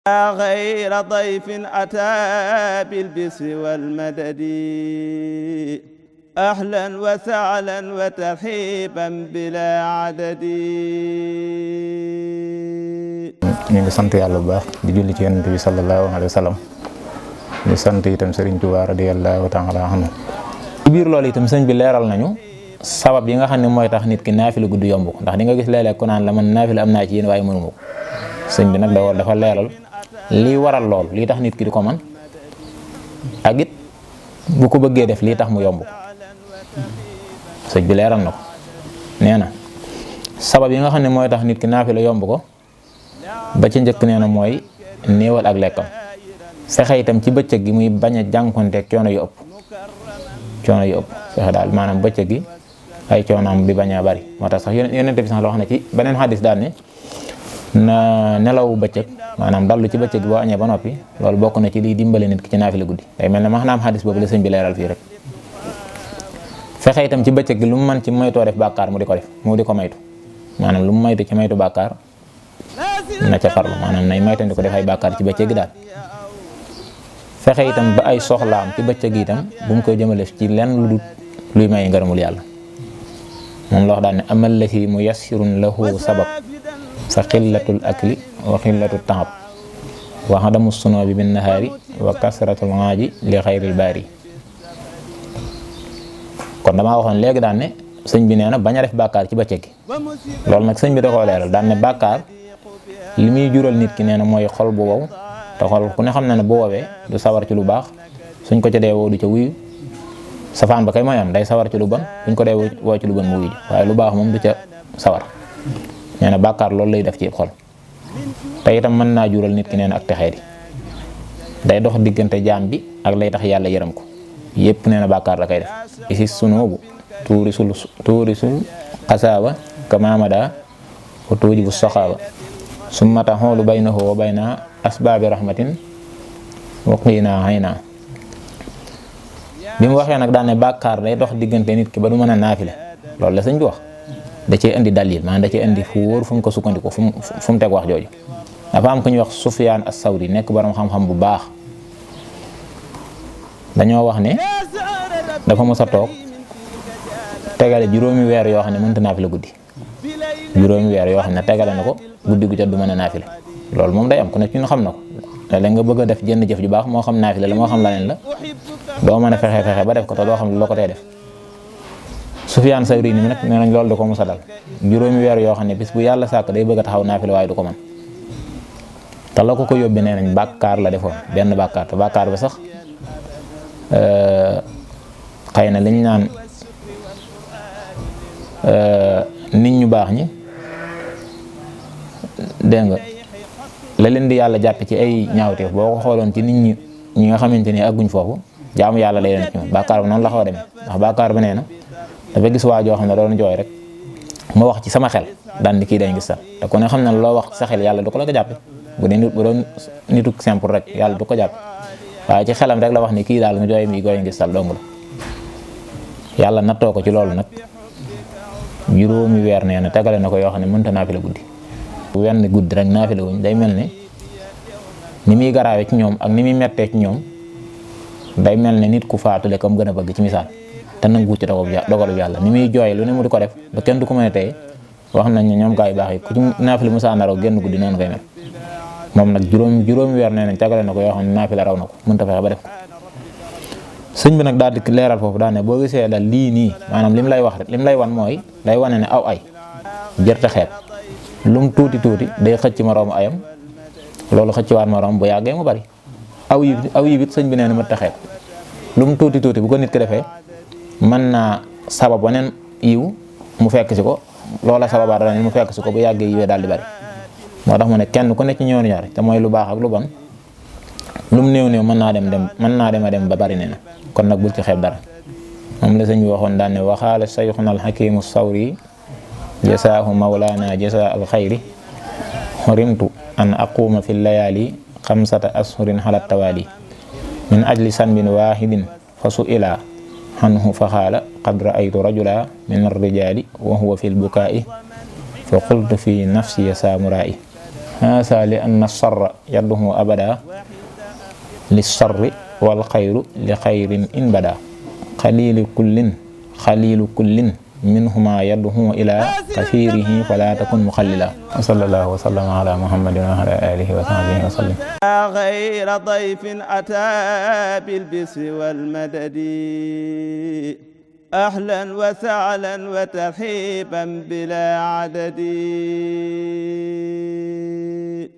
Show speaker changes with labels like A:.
A: غير ضيف أتى بالبسر والمدد أهلا وسهلا وترحيبا بلا عدد.
B: ñu ngi sant yàlla bu baax di julli ci yonent bi sallallahu alayhi wa sallam di sant itam Serigne Touba radiyallahu ta'ala anhu. ci biir loolu itam sëñ bi leeral nañu sabab yi nga xam ne mooy tax nit ki naafila guddi yomb ko ndax di nga gis léeg-léeg ku naan la man naafila am naa ci yéen waaye mënuma ko. sëñ bi nag dafa leeral lii waral lool lii tax nit ki di ko man ak it bu ko bëggee def lii tax mu yomb ko sëñ bi leeral na ko nee na sabab yi nga xam ne mooy tax nit ki naafila yomb ko ba ci njëkk nee na mooy néewal ak lekkam fexe itam ci bëccëg gi muy bañ a jànkonteeg coono yu ëpp fexe daal maanaam bëccëg gi ay coonaam bi bañ a bari moo tax sax yonent bi sax la wax na ci beneen xadis daal ne na nelaw bëccëg maanaam dallu ci bëccëg boo añee ba noppi loolu bokk na ci liy dimbale nit ki ci naafila guddi day mel ne maanaam xadis boobu la sëñ bi leeral fii rek fexe itam ci bëccëg gi lu mu mën ci moytoo def bàkkaar mu di ko def mu di ko maytu maanaam lu mu maytu ci maytu bàkkaar na ca farlu maanaam nay maytandi ko def ay bàkkaar ci bëccëg gi daal fexe itam ba ay soxlaam ci bëccëg gi itam bu mu koy jëmale ci lenn lu dul luy may ngërëmul yàlla moom la wax daal ne amal lati mu yassirun lahu sabab fa xillatul akli wa xillatul taxab wa xadamu sunoo bi bin nahaari wa kasratul aaji li xayril baari. kon damaa waxoon léegi daan ne sëñ bi nee na bañ a def bàkkaar ci bëccëg gi loolu nag sëñ bi da koo leeral daan ne bàkkaar li muy jural nit ki nee na mooy xol bu wow te xol ku ne xam na ne bu woowee du sawar ci lu baax suñ ko ca dee woo du ca wuyu safaan ba kay mooy am day sawar ci lu bon suñ ko dee woo ci lu bon mu wuyu waaye lu baax moom du ca sawar. nee na bàkkaar loolu lay def ci xol te itam mën naa jural nit ki nee na ak texee di day dox diggante jaam bi ak lay tax yàlla yërëm ko yépp nee na bàkkaar la koy def isi sunoobu tuurisul xasaaba kamamada wa tuujibu soxaaba summa taxoolu baynahu wa bayna asbaabi rahmatin wa qiina hayna. bi mu waxee nag daan ne bàkkaar day dox diggante nit ki ba du mën a naafile loolu la sëñ bi wax da cee indi dalil maanaam da cee indi fu wóor fu mu ko sukkandiku fu mu teg wax jooju. dafa am ku ñuy wax Sufyaan as-Sawri nekk borom xam-xam bu baax dañoo wax ne dafa mës a toog tegale juróomi weer yoo xam ne mënta naafile guddi juróomi weer yoo xam ne tegale na ko guddi gu jot du mën a naafile loolu moom day am ku ne ci ñu xam na ko léeg nga bëgg a def jënd jëf ju baax moo xam naafile la moo xam laneen la doo mën a fexe ba def ko te doo xam loo ko tey def. Sufyaan Sawri ni nag nee nañ loolu da ko mos a dal juróomi weer yoo xam ne bis bu yàlla sàkk day bëgg a taxaw naafile waaye du ko mën te la ko yóbbee nee nañ bàkkaar la defoon benn bàkkaar te bàkkaar ba sax xëy na liñ naan nit ñu baax ñi dégg nga la leen di yàlla jàppe ci ay ñaawteef boo ko xooloon ci nit ñi nga xamante ni agguñ foofu jaamu yàlla lay leen ci ñoom bàkkaar ba noonu la xaw a demee ndax bàkkaar ba nee na dafa gis waa joo xam ne doon jooy rek ma wax ci sama xel daan di kii day gis sax te ku ne xam ne loo wax ci sa xel yàlla du ko la ko jàppe bu doon nitu simple rek yàlla du ko jàppe waaye ci xelam rek la wax ni kii daal mu jooy mi gooy gis sal dong la yàlla nattoo ko ci loolu nag juróomi weer nee na tegale na ko yoo xam ne mënta naafila guddi wenn guddi rek naafila wuñ day mel ne ni muy garaawee ci ñoom ak ni muy mettee ci ñoom day mel ne nit ku faatule comme gën a bëgg ci misaal te nangu ci dogalu yàlla ni muy jooy lu ne mu di ko def ba kenn du ko mën a tey wax nañ ne ñoom gaa yu baax yi ku ci naafila musaa na raw génn guddi noonu koy mel moom nag juróomi weer nee nañ tegale na ko yoo xam ne naafila raw na ko mënta fexe ba def ko. sëñ bi nag daal di leeral foofu daal ne boo gisee daal lii nii maanaam lim lay wax rek lim lay wan mooy day wane ne aw ay jërte xeeb lum tuuti day xëcc moroomu ayam loolu xëcc waat moroom bu yàggee mu bari aw yi it sëñ bi nee na mënta xeeb lum tuuti bu ko nit ki defee mën naa sabab waneen yiw mu fekk si ko loola sababa dara mu fekk si ko bu yàggee yiwee daal di bari moo tax mu ne kenn ku nekk ci ñoon ñaar te mooy lu baax ak lu bon lum néew mën naa dem ba bari nee na kon nag bul ci xeeb dara moom la sëñ bi waxoon daan ne waxaala sayxuna alxakimu sawri jasaahu mawlana jasa al xayri xorimtu an aquma fi layaali xamsata ashurin xalat tawaali min ajli sanbin waahidin fa su ila anhu fa xaala qad raaytu rajula min arrijaali wa huwa fi lbukaa'i fa qultu fi nafsi ya saamuraa'i haasa li anna sarra yadduhu abada li sarri wal xayru li xayrin in bada xalilu kullin minhuma yadduhu ila kasirihi fala takun muxallila wa sallallahu wa sallama ala muhammadin wa ala alihi wa sahbihi wa sallam
A: xayra dayfin ataa bil bisri wal madadi ahlan wa sahlan wa tarhiban bila adadi